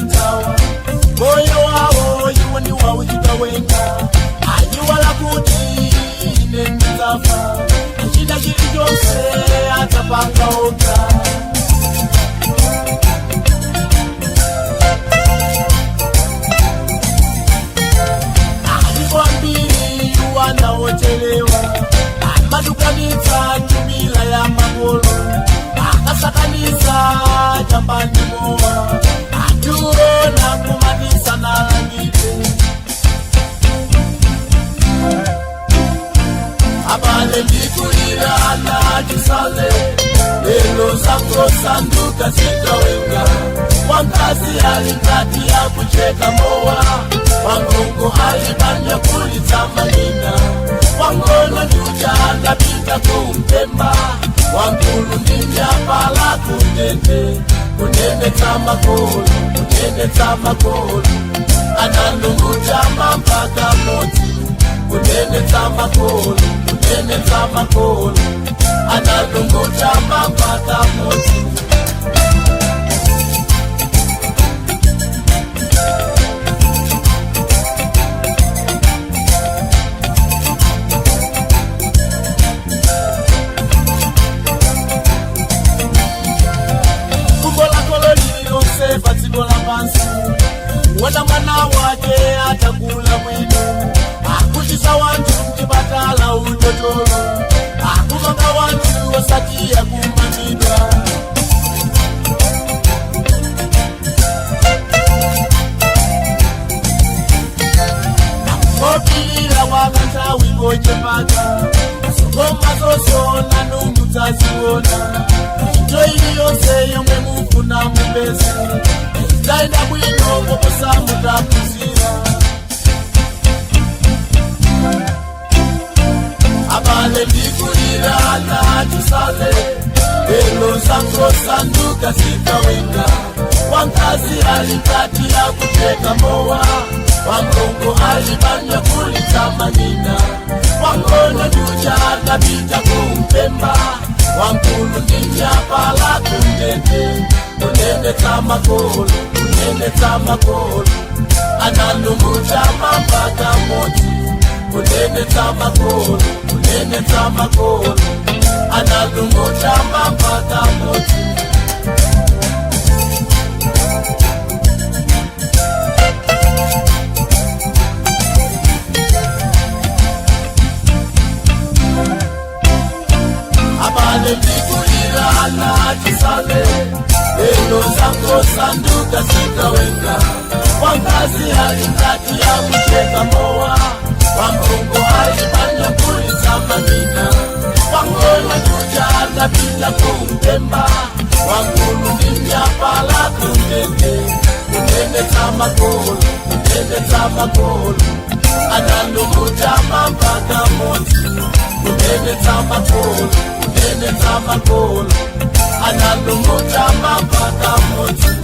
njawa. Moyo wawo iwo ndi wauchitawenga, ayiwala kuti ine ndidzafa, china chilichonse adzapanga okha. Alipo ambiri wanaochelewa, amadukanitsa tumila ya makolo, akasakanisa chambani mowa, atuona kumatisa nalangile. Abale, ndikulira ana chisale, lelo zangosanduka zikawenga. Wankazi ali kati ya kucheka mowa, wangongo alibanya kulitsa manina, wangono njuja andapita kumpemba, wankulu ndinyapala kundende. Kunenetsa makolo, kunenetsa makolo, ananungutama mpaka moti. Kunenetsa makolo, kunenetsa makolo, ananungutama mpaka moti. Kumbo lako lililonse padziko lapansi, wona mwana wake atakula bwino, akuchisa wanthu mchipatala udotolo, akumanga wanthu osatiya kumangidwa. Kopilira wakanthawi kochepaka, koma zosona numudzaziona. Ntchito iliyonse yomwe mufuna mupeze zayenda bwino koposa mutaphunzira. Abale, ndikulira ana chisale, lelo zangosanduka zikawenga. Wankazi ali kati ya kuteka mowa, wangongo alibanya kulitsa manina, wangono juja anapita kumpemba, wankulu ndinyapala kundende. Kunenetsa makolo, kunenetsa makolo, ananungutama mpaka moti. Kunenetsa makolo, kunenetsa makolo, ananungutama mpaka moti. Abale, ndikulira ana chisale, lelo zangosanduka zikawenga. Wankazi ali kati ya kucheka mowa, wangongo alibanya kulitsa manina, wangono juja anapita kumpemba, wankulu ndinyapala kundende. Kunenetsa makolo, kunenetsa makolo, ananungutama mpaka moti. Kunenetsa makolo, kunenetsa makolo, ananungutama mpaka moti.